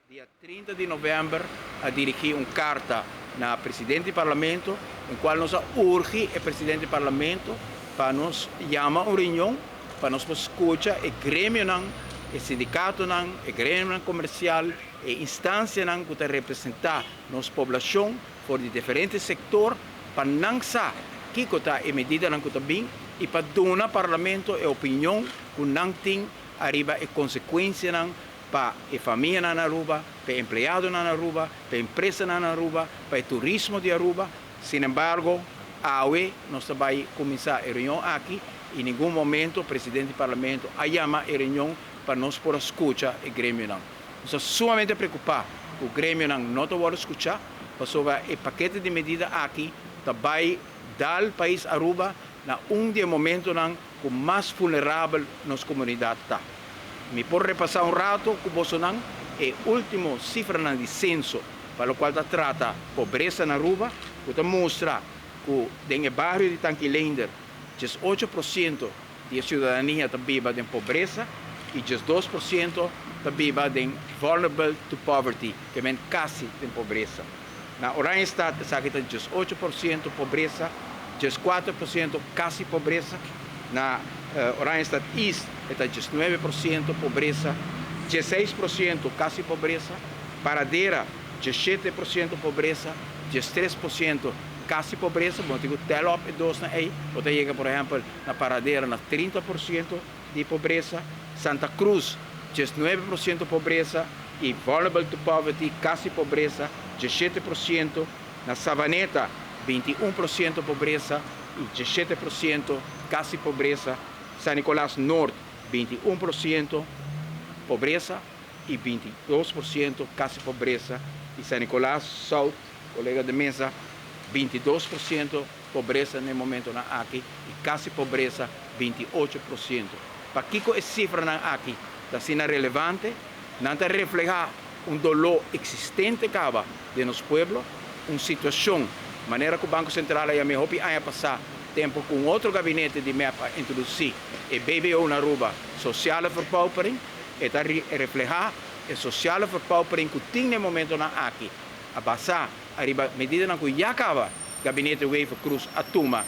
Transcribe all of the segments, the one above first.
Dia 30 di november a dirigi un carta na presidente di Parlamento, den cual nos a urgi e presidente di Parlamento pa nos yama un reunion pa nos por scucha e gremionan, e sindicatonan, e gremionan comercial, e instancianan cu ta representa nos poblacion for di diferente sector, pa nan sa kico ta e medidanan cu ta bin y pa duna Parlamento e opinion cu nan tin ariba e consecuencianan pa e famianan na Aruba, pa e empleadonan na Aruba, pa e empresanan na Aruba, pa e turismo di Aruba. Sin embargo, awe nos ta bay cuminsa e reunion aki y ningun momento presidente di Parlamento a yama e reunion pa nos por a scucha e gremionan. Nos ta sumamente preocupa cu gremionan no ta wordo scucha, pasobra e pakete di medida aki ta bay dal pais Aruba na un di e momentonan cu mas vulnerabel nos comunidad ta. Mi por repasa un rato cu bosonan e ultimo cifranan di censo pa locual ta trata pobresa na Aruba, cu ta mustra cu den e bario di Tanki Leendert 18% di e ciudadania ta biba den pobresa y 12% ta biba den vulnerable to poverty, ke men casi den pobresa. Na Oranjestad esaki ta 18% pobresa, 14% casi pobresa. Na Oranjestad East e ta 19% pobresa, 16% casi pobresa. Paradera 17% pobresa, 13% casi pobresa. Bo tin cu tel op e dos nan ey, bo ta yega, por ehempel, na Paradera na 30% di pobresa. Santa Cruz 19% pobresa y vulnerable to poverty, casi pobresa, 17%. Na Savaneta 21% pobresa y 17% casi pobresa. San Nicolas Noord 21% pobresa y 22% casi pobresa. Y San Nicolas South, colega de mesa, 22% pobresa na e momentonan aki y casi pobresa 28%. Pakico e cifranan aki ta asina relevante? Nan ta refleha un dolor existente caba den nos pueblo, un situacion manera cu Banco Central a yama hopi aña pasa, tempo cu un otro gabinete di MEP a introduci e BBO na Aruba, sociale verpaupering. E ta refleha e sociale verpaupering cu tin na e momentonan aki, a basa ariba medidanan cu ya caba gabinete Wever-Croes a tuma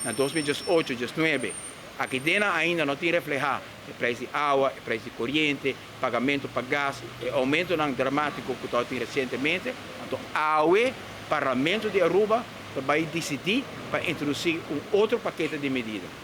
na 2018, 19. Aki dena ainda no tin refleha e prijs di awa, e prijs di coriente, pagamento pa gas, e aumentonan dramatico cu tabatin recientemente. Anto awe Parlamento di Aruba ta bay dicidi pa introduci un otro pakete di medida.